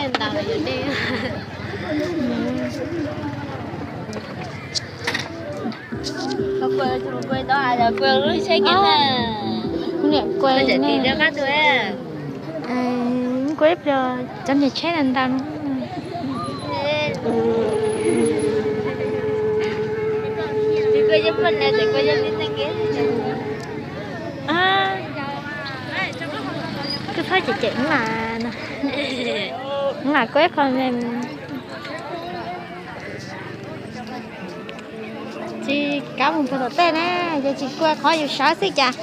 Ntau yog dej. Kuv lub tsheb kev na. Kuv niam kuv, kuv ib pliag cov niag tsheb ntau ntau. Koj txhob cem cem Hmoob Las, Hmoob Las kuj ib qho me. Tsis kav mus puag tom tej na, yog tsis kua qhov yus sawv xwb cas.